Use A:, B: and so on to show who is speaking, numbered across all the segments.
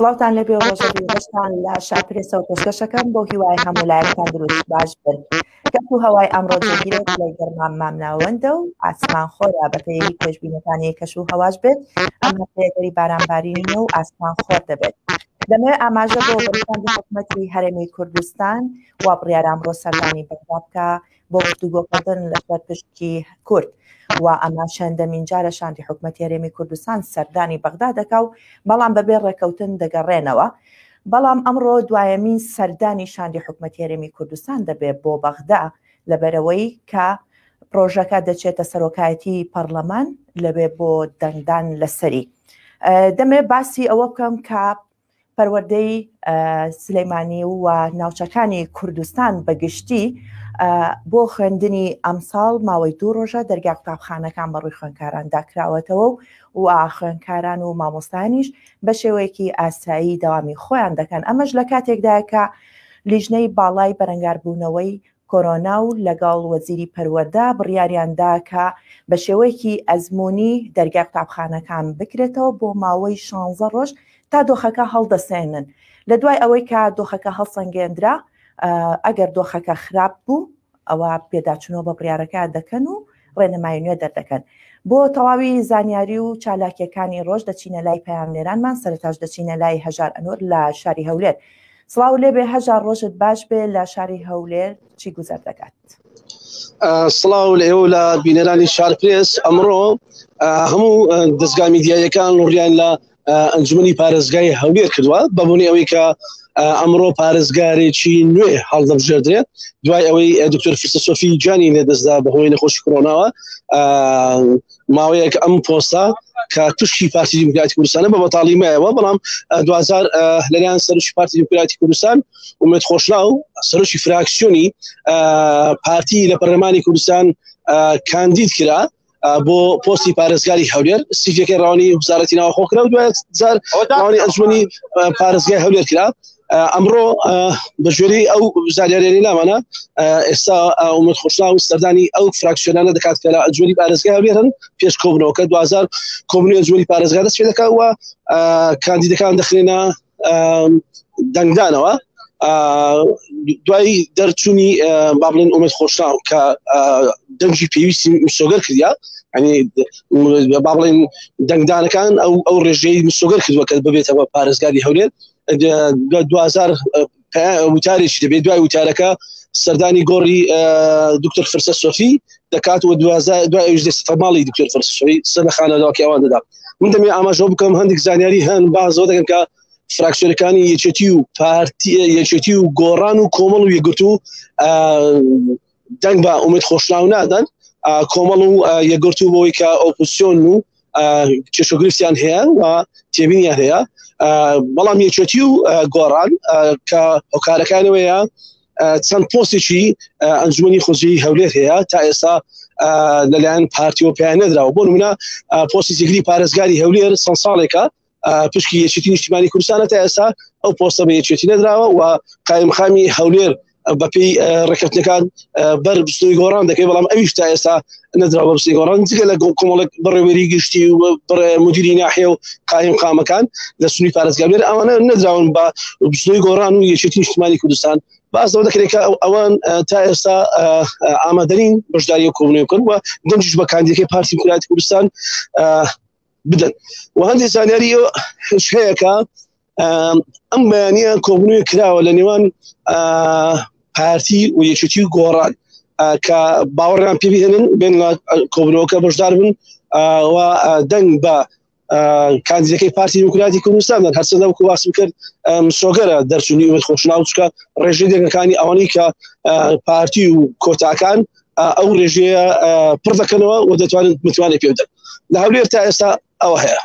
A: سڵاوتان لێبێ و ڕۆژە باشتان لە شارپرێسەوە پێشکەشەکەم بۆ هیوای هەموو لایەکتان دروست باش بن. کەش و هەوای ئەمڕۆ جێگیرە پلەی گەرما مامناوەندە و ئاسمان خۆرە بەپێی پێشبینەکانی کەش و هەواش بێت ئەم هەفتەیە گەری بارانبارینە و ئاسمان خۆر دەبێت. دەمەوێت ئاماژە بۆ بەرپرسانی حکومەتی هەرێمی کوردستان و بڕیارە ئەمڕۆ سەردانی بەغدا بکە بۆ گفتوگۆکردن لەسەر پشکی کورد و ئەمە چەندەمین جارە شاندی حکومەتی هەرێمی کوردستان سەردانی بەغدا دەکا و بەڵام بەبێ ڕێکەوتن دەگەڕێنەوە. بەڵام ئەمڕۆ دوایەمین سەردانی شاندی حکومەتی هەرێمی کوردستان دەبێت بۆ بەغدا لەبەرەوەی کە پرۆژەکە دەچێتە سەرۆکایەتی پەرلەمان لەوێ بۆ دەنگدان لەسەری. دەمێ باسی ئەوە بکەم کە پەروەردەی سلەیمانی و ناوچەکانی کوردستان بەگشتی بۆ خوێندنی ئەمساڵ ماوەی دوو ڕۆژە دەرگا قوتابخانەکان بەڕووی خوێندکاراندا کراوەتەوە و خوێندکاران و مامۆستایانیش بە شێوەیەکی ئاسایی دەوامی خۆیان دەکەن ئەمەش لە کاتێکدایە کە لیژنەی باڵای بەرەنگاربوونەوەی کۆرۆنا و لەگەڵ وەزیری پەروەردە بڕیاریان دا کە بە شێوەیەکی ئەزموونی دەرگای قوتابخانەکان بکرێتەوە بۆ ماوەی 16 ڕۆژ تا دۆخەکە هەڵدەسێنن لە دوای ئەوەی کە دۆخەکە هەڵسەنگێندرا ئەگەر دۆخەکە خراپ بوو ئەوە پێداچوونەوە بە بڕیارەکە دەکەن و ڕێنمایی نوێ دەردەکەن. بۆ تەواوی زانیاری و چالاکیەکانی ڕۆژ دەچینە لای پەیامنێرانمان، سەرەتاش دەچینە لای هەژار ئەنوەر لە شاری هەولێر. سڵاو لێبێ هەژار ڕۆژت باش بێ لە شاری هەولێر چی گوزەر دەکات؟
B: سڵاو لە ئێوە لە بینەرانی شار پرێس ئەمڕۆ هەموو دەستگا میدیاییەکان ڕوویان لە ئەنجومەنی پارێزگای هەولێر کردووە بەبوونی ئەوەی کە ئەمڕۆ پارێزگارێکی نوێ هەڵدەبژێردرێت دوای ئەوەی دکتۆر فرسە سۆفی گیانی لێدەستدا بەهۆی نەخۆشی کۆرۆناوە ماوەیەک ئەم پۆستە کە پشکی پارتی دیموکراتی کوردستانە بە بەتاڵی مایەوە بەڵام دوازار لەلایەن سەرۆکی پارتی دیموکراتی کوردستان ئومێد خۆشناو سەرۆکی فراکسیۆنی پارتی لە پەرلەمانی کوردستان کاندید کرا بۆ پۆستی پارێزگاری هەولێر سیفەکەی ڕوانی وزارەتی ناوخۆ کرا و دوای جار ڕوانی ئەنجومەنی پارێزگای هەولێر کرا ئەمڕۆ بە ژێری ئەو زانیاریانی لاوانە ئێستا ئومێد خۆشناو سەردانی ئەو فراکسیۆنانە دەکات کە لە ئەنجومەنی پارێزگای هەولێرن پێش کۆبنەوەکە دوازار کۆبنەوەی ئەنجومەنی پارێزگا دەست پێ دەکات و کاندیدەکان دەخرێنە دەنگدانەوە دوای دەرچوونی با بڵێن ئومێد خۆشناو کە دەنگی پێویستی مسۆگەر کردیا ینی با بڵێن دەنگدانەکان ئەو ئەو ڕێژەی مسۆگەر کردووە کە ببێتەوە پارێزگاری هەولێر دوازار وتارێکی دەبێت دوای وتارەکە سەردانی گۆڕی دکتۆر فرسە سۆفی دەکات و دوای ئەوش دەستە ماڵی دکتۆر فرسە سۆفی سەر لە خانەداکی ئەوان دەدا من دەمێ ئاماژە بکەم هەندێک زانیاری هەن بازەوە دەکەن کە فراکسیۆنەکانی یەکێتی و پارتی یەکێتی و گۆڕان و کۆمەڵ و یەکگرتوو دەنگ بە ئومێد خۆشناو نادەن کۆمەڵ و یەکگرتوو بۆی کە ئۆپۆزیسیۆن و کێشەگرفتیان هەیە و تێبینیان هەیە بەڵام یەکێتی و گۆڕان کە هۆکارەکانەوەیە چەند پۆستێکی ئەنجومی خۆجێی هەولێر هەیە تا ئێستا لەلایەن پارتی و پێیان نەدراوە بۆ نمونە پۆستی جێگری پارێزگاری هەولێر چەند ساڵێکە پشکی یەکێتی نیشتیمانی کوردستانە تا ئێستا ئەو پۆستە بە یەکێتی نەدراوە و قایمقامی هەولێر بەپێی ڕێککەوتنەکان بەر بستوی گۆڕان دەکەی بەڵام ئەویش تا ئێستا نەدراوە بە بستوی گۆڕان جگە لە کۆمەڵێک بەڕێوەری گشتی و بڕێ مدیری ناحیە و قایم قامەکان لە سنووری پارێزگا هەولێر ئەوانە نەدراون بە بستوی گۆڕان و یەکێتی نیشتیمانی کوردستان باس لەوە دەکرێت کە ئەوان تا ئێستا ئامادەنین بەشداری کۆبوونەوە بکەن و دەنگیش بە کاندیدەکەی پارتی دیموکراتی کوردستان بدەن و هەندێک زانیاری هەیە کە ئەم بەیانە کۆبوونەوەی کراوە لە نێوان پارتی و یەکێتی و گۆڕان کە باوەڕیان پێ بهێنن بێن لە کۆبوونەوەکە بەشدار بن و دەنگ بە کاندیدەکەی پارتی دیموکراتی کوردستان دەن هەرچەندە وەکو باسم کرد مسۆگەرە دەرچوونی ئومێد خۆشناو چکە ڕێژەی دەنگەکانی ئەوانەی کە پارتی و کۆتاکان ئەو ڕێژەیە پڕ دەکەنەوە و دەتوانن متمانە پێ بدەن لە هەولێر تا ئێستا ئەوە هەیە.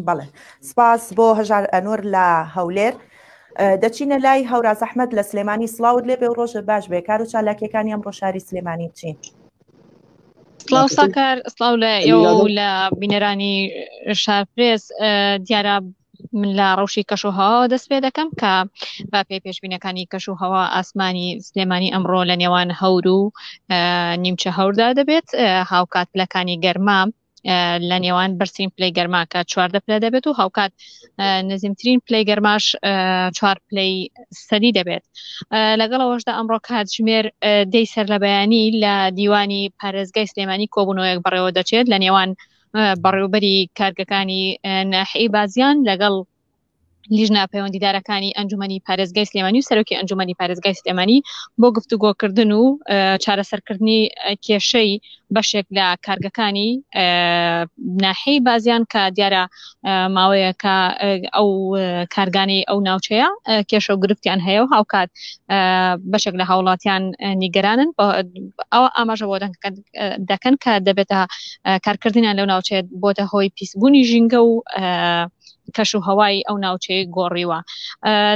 A: بەڵێ سپاس بۆ هەژار ئەنوەر لە هەولێر. دەچینە لای هەوراز ئەحمەد لە سلێمانی سڵاوت لێبێ و ڕۆژت باش بێ کار و چالاکیەکانی ئەمڕۆ شاری سلێمانی چین؟
C: سڵاو ساکار سڵاو لە ئێوە و لە بینەرانی شارپرێس دیارە من لە ڕەوشی کەش و هەواوە دەست پێ دەکەم کە بە پێی پێشبینەکانی کەش و هەوا ئاسمانی سلێمانی ئەمڕۆ لە نێوان هەور و نیمچە هەوردا دەبێت هاوکات پلەکانی گەرما لە نێوان بەرزترین پلەی گەرما کە 14 پلە دەبێت و هاوکات نزمترین پلەی گەرماش چوار پلەی سەدی دەبێت لەگەڵ ئەوەشدا ئەمڕۆ کاتژمێر دەی سەر لە بەیانی لە دیوانی پارێزگای سلێمانی کۆبوونەوەیەک بەڕێوە دەچێت لە نێوان بەڕێوبەری کارگەکانی ناحی بازیان لەگەڵ لیژنە پەیوەندیدارەکانی ئەنجومەنی پارێزگای سلێمانی و سەرۆکی ئەنجومەنی پارێزگای سلێمانی بۆ گفتوگۆکردن و چارەسەرکردنی کێشەی بەشێک لە کارگەکانی ناحی بازیان کە دیارە ماوەیەکە ئەو کارگانەی ئەو ناوچەیە کێشە و گرفتیان هەیە و هاوکات بەشێک لە هاوڵاتیان نیگەرانن ئەوە ئاماژە بۆ دەکەن کە دەبێتە کارکردنیان لەو ناوچەیە بۆتە هۆی پیسبوونی ژینگە و کەش و هەوای ئەو ناوچەیە گۆڕیوە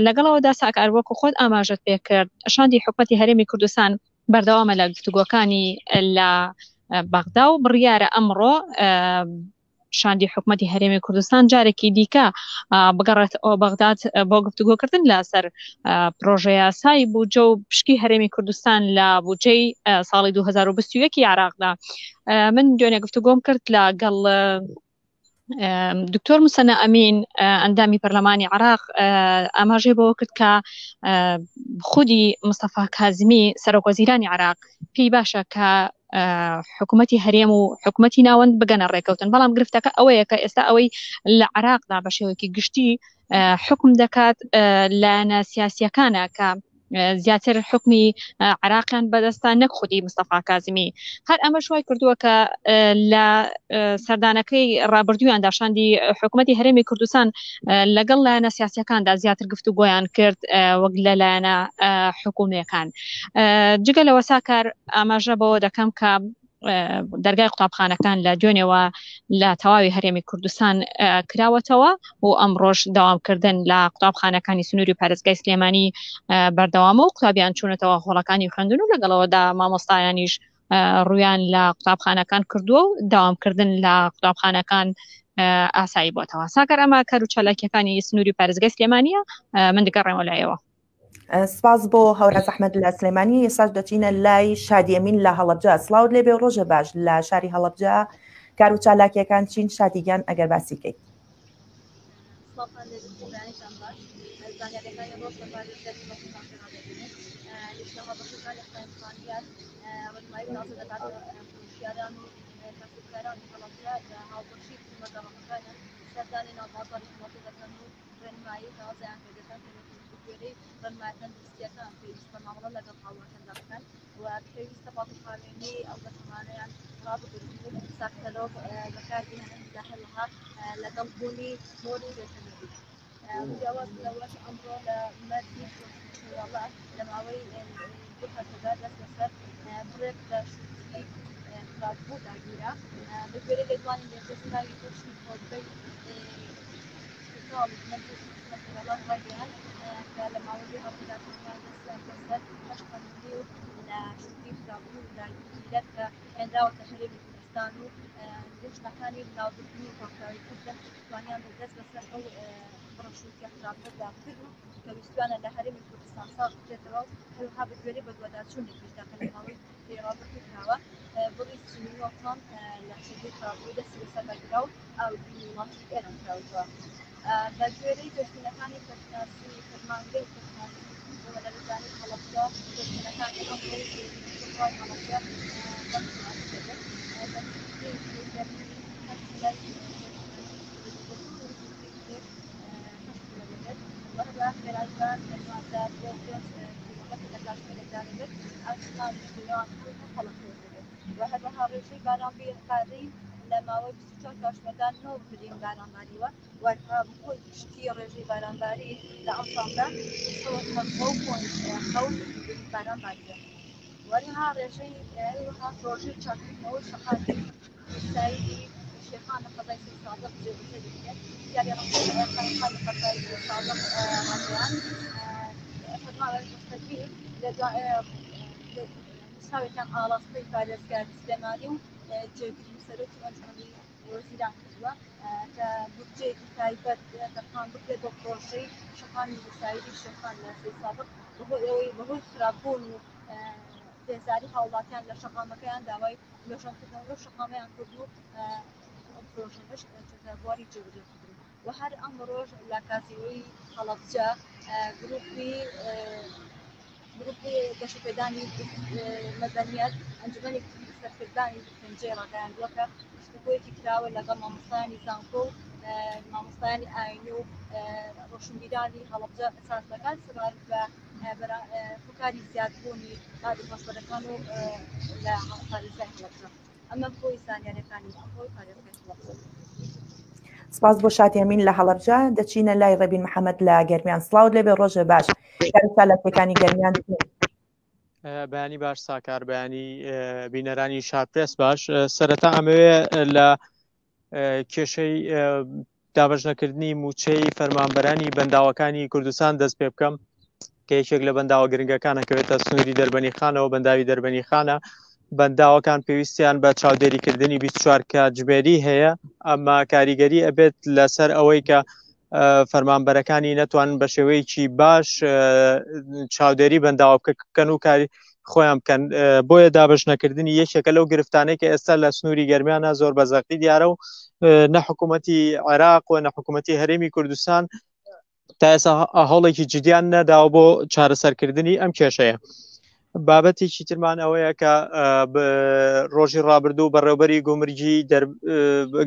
C: لەگەڵەوەدا ساکار وەکو خۆت ئاماژەت پێکرد شاندی حکومەتی هەرێمی کوردستان بەردەوامە لە گفتوگۆکانی لە بەغدا و بڕیارە ئەمڕۆ شاندی حکومەتی هەرێمی کوردستان جارێکی دیکە بگەڕێت ئەو بەغداد بۆ گفتوگۆکردن لەسەر پرۆژە یاسای بودجە و پشکی هەرێمی کوردستان لە بودجەی ساڵی 2021 عراقدا من دوێنێ گفتوگۆم کرد لەگەڵ دکتۆر مسەنە ئەمین ئەندامی پەرلەمانی عراق ئاماژەی بەوە کرد کە خودی مستەفا کازمی سەرۆک وەزیرانی عراق پێی باشە کە حکوومەتی هەرێم و حکوومەتی ناوەند بگەنە ڕێککەوتن بەڵام گرفتەکە ئەوەیە کە ئێستا ئەوەی لە عراقدا بە شێوەیەکی گشتی حکم دەکات لایەنە سیاسیەکانە کە زیاتر حکمی عراقیان بەدەستە نەک خودی مستەفا کازمی هەر ئەمە شوای کردووە کە لە سەردانەکەی ڕابردوویاندا شاندی حکوومەتی هەرێمی کوردستان لەگەڵ لایەنە سیاسەکاندا زیاتر گفتوگۆیان کرد وەک لە لایەنە حکوومیەکان جگە لەوە ساکار ئاماژە بەوە دەکەم کە دەرگای قوتابخانەکان لە دوێنێوە لە تەواوی هەرێمی کوردستان کراوەتەوە و ئەمڕۆژ داوامکردن لە قوتابخانەکانی سنووری پارێزگای سلێمانی بەردەوامە و قوتابیان چوونەتەوە هۆڵەکانی خوێندن و لەگەڵەوەدا مامۆستایانیش ڕویان لە قوتابخانەکان کردووە و داوامکردن لە قوتابخانەکان ئاسایی بۆتەوە ساکەر ئەمە کار و چالاکیەکانی سنووری پارێزگای سلێمانیە من دەگەڕێمەوە لایەوە
A: سپاس بۆ هەوراز ئەحمەد لە سلێمانی ئێستاش دەچینە لای شادیەمین لە هەڵەبجە سڵاوت لێبێ و ڕۆژە باش لە شاری هەڵەبجە کار و چالاکیەکان چین شادی گیان ئەگەر باسی کەیت.
D: سڵاوتان لێبێت و بەیانیتان باش زانیاریەکانی ڕۆژ لە پارێزگای هەڵەبجەتان پێ ڕادەگەینین لیژنە هاوبەشەکانی قایمقامیات ڕێنمایی تازە دەداتە فرۆشیاران و کاسبکارانی هەڵەبجە لە هاوبەشی تیمە گەڕەکەکانیان سەردانی ناو بازاڕی هەڵەبجە دەکەن و ڕێنمایی تازەیان پێدەکەن کە بەگوێرەی ڕێنمایە تەندروستییەکان پێویستە مامەڵە لەگەڵ هاوڵاتیاندا بکەن و پێویستە پاکوخاوێنی ئەو بەرهەمانەیان ڕابگرن و ساختەلۆک بەکاربهێنن لە هەروەها لەگەڵ بوونی مۆری بێتەنگی جیاواز لەوەش ئەمڕۆ لە مەرزی شوێڵە لە ماوەی دوو هەفتەدا دەست بەسەر بڕێک لە شووتی خراپبوودا گیرا بەگوێرەی لێدوانی لێپرسراوی بەشی کۆرپەی کشتوکاڵی مەجلیسی حکومەتی عێراق ڕایگەیاند کە لە ماوەی دوو هەفتەدا توانیان دەستیان بەسەر هەشت تەن و نیو لە شووتی خراپبوودا گیرا کە هێنراوەتە هەرێمی کوردستان و لیژنەکانی لەناوبردن و پاکتاویکردن توانیان دەست بەسەر ئەو بڕە شووتیە خراپەدا بگرن و کە ویستویانە لە هەرێمی کوردستان ساغ بکرێتەوە و هەروەها بەگوێرەی بەدواداچوونێکیشدا کە لە ماوەی ڕابردوو کراوە بڕی 49 تۆن لە شووتی خراپبوو دەستی بەسەردا گیرا و ئاودیوی وڵاتی ئێران کراوەتەوە. بە گوێرەی پێشبینەکانی کەشناسی فەرمانگەی کەشناسی بوومەلەرزانی هەڵەبجە، پێشبینەکانی ئەمڕۆ و کەشوهەوای هەڵەبجە بەم شێوازە دەبێت، بەرزترین پلەی گەرمی هەشت پلە و نزمترین پلەش هەشت پلە دەبێت و هەروەها خێرایی با لە نێوان دە بۆ پێنج کیلۆمەتر لە کاتژمێرێکدا دەبێت، ئاسمانیش لە نێوان هەور و پەڵەپەوە دەبێت و هەروەها ڕێژەی بارانبارین لە ماوەی 24 کاتژمێردا 9 ملم باران باریوە و هەروەها کۆی گشتی ڕێژەی بارانبارین لە ئەمساڵدا 217.7 ملم باران باریوە و هەروەها ڕێژەی هەروەها پرۆژەی چاککردنەوەی شەقامی سایدی شێخان لە قەزای سەیدسادق جێبەجێ دەکرێت. دیاری ڕەسوڵ قایمقامی قەزای سەیدسادق ڕاگەیاند، فەرماوە بە فەرمی لە نووسراوێکیان ئاڕاستەی پارێزگاری سلێمانی و جێگری سەرۆکی ئەنجومەنی وەزیران کردووە کە بودجەیەکی تایبەت تەرخان بکرێت بۆ پرۆژەی شەقامی وسایدی شێخان لە سەیدسادق بەهۆی ئەوەی بەهۆی خراپبوون و بێزاری هاوڵاتیان لە شەقامەکەیان داوای نۆژەنکردنەوەی ئەو شەقامەیان کرد و. پرۆژەکەش چۆتە بواری جێبەجێکردن و هەر ئەمڕۆش لە کازیوەی هەڵەبجە گروپی گروپی گەشەپێدانی مەدەنیەت ئەنجومەنی سەرکردانی پەنجەی ڕاگەیاندووە کە گفتوگۆیەکی کراوە لەگەڵ مامۆستایانی زانکۆ و مامۆستایانی ئاینی و ڕۆشنبیرانی هەڵەبجە ساز دەکات سەبارەت بە هۆکاری زیادبوونی مادە هۆشبەرەکان و لە پارێزگای هەڵەبجە. ئەمە کۆی زانیاریەکانی ئەمڕۆی پارێزگای هەڵەبجە.
A: سپاس بۆ شادی ئەمین لە هەڵەبجە دەچینە لای ڕێبین محەممەد لە گەرمیان سڵاوت لێبێ ڕۆژێ باش چالاکیەکانی گەرمیان
E: بەیانی باش ساکار بەیانی بینەرانی شارپرێس باش سەرەتا ئەمەوێ لە کێشەی دابەش نەکردنی مووچەی فەرمانبەرانی بەنداوەکانی کوردستان دەست پێ بکەم کە یەکێک لە بەنداوە گرنگەکان ئەکەوێتە سنووری دەربەنی خانەوە بەنداوی دەربەنی خانە بەنداوەکان پێویستیان بە چاودێریکردنی 24 کاتژمێری هەیە ئەمە کاریگەری ئەبێت لەسەر ئەوەی کە فەرمانبەرەکانی نەتوانن بە شێوەیەکی باش چاودێری بەنداوە بکەن و کاری خۆیان بکەن بۆیە دابش نەکردنی یەکێکە لەو گرفتانەی کە ئێستا لە سنووری گەرمیانە زۆر بە زەقی دیارە و نە حکوومەتی عێراق و نە حکوومەتی هەرێمی کوردستان تا ئێستا هەوڵێکی جدیان نەداوە بۆ چارەسەرکردنی ئەم کێشەیە. بابەتێکی ترمان ئەوەیە کە ڕۆژی ڕابردوو بەڕێوبەری گومرگی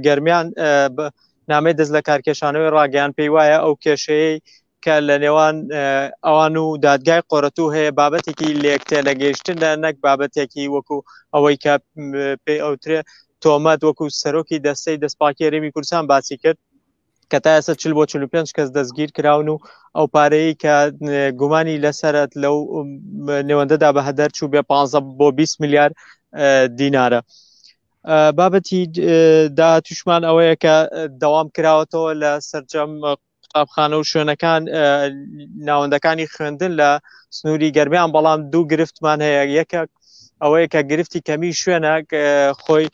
E: گەرمیان نامەی دەست لە کارکێشانەوەی ڕاگەیان پێی وایە ئەو کێشەیەی کە لە نێوان ئەوان و دادگای قۆرەتوو هەیە بابەتێکی لێک تێنەگەیشتنە نەک بابەتێکی وەکو ئەوەی کە پێی ئەوترێ تۆمەت وەکو سەرۆکی دەستەی دەستپاکی هەرێمی کوردستان باسی کرد کە تا ئێستا 40 بۆ 45 کەس دەستگیر کراون و ئەو پارەیە کە گومانی لەسەرت لەو نێوەندەدا بە هەدەر چوو بێ 15 بۆ 20 میلیار دینارە. بابەتی داهاتوشمان ئەوەیە کە دەوام کراوەتەوە لە سەرجەم قوتابخانە و شوێنەکان ناوەندەکانی خوێندن لە سنووری گەرمیان بەڵام دوو گرفتمان هەیە یەکە ئەوەیە کە گرفتی کەمی شوێنە خۆی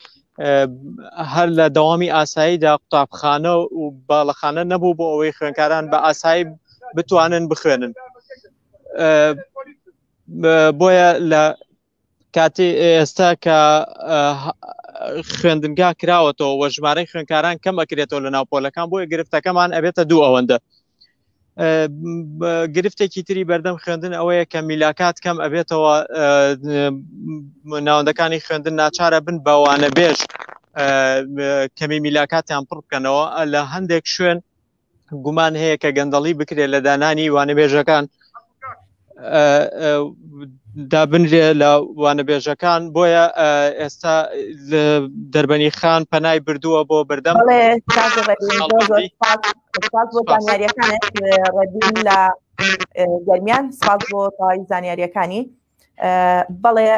E: هەر لە دەوامی ئاساییدا قوتابخانە و باڵەخانە نەبوو بۆ ئەوەی خوێنکاران بە ئاسایی بتوانن بخوێنن بۆیە لە کاتی ئێستا کە خوێندنگا کراوەتەوە و ژمارەی خوێنکاران کەم ئەکرێتەوە لە ناو پۆلەکان بۆیە گرفتەکەمان ئەبێتە دوو ئەوەندە گرفتێکی تری بەردەم خوێندن ئەوەیە کە میلاکات کەم ئەبێتەوە ناوەندەکانی خوێندن ناچارە بن بەوانە بێژ کەمی میلاکاتیان پڕ بکەنەوە لە هەندێک شوێن گومان هەیە کە گەندەڵی بکرێت لە دانانی وانەبێژەکان دابنرێ لە وانەبێژەکان بۆیە ئێستا دەربەنی خان پەنای بردووە بۆ بەردەم
A: سپاس بۆ زانیاریەکانت ڕێبین لە گەرمیان سپاس بۆ تەواوی زانیاریەکانی بەڵێ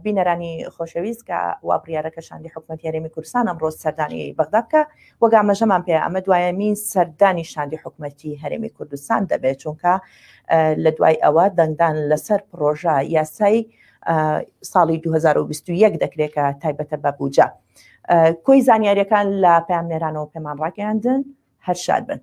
A: بینەرانی خۆشەویست کە وا بڕیارەکە شاندی حکوومەت هەرێمی کوردستان ئەمڕۆ سەردانی بەغدا بکە وەک ئاماژەمان پێ ئەمە دوایەمین سەردانی شاندی حکوومەتی هەرێمی کوردستان دەبێت چونکە لە دوای ئەوە دەنگدان لەسەر پرۆژە یاسای ساڵی 2021 دەکرێت کە تایبەتە بە بوجە کۆی زانیاریەکان لە پامنێرانەوە پێمان ڕاگەیاندن هەر شاد بن.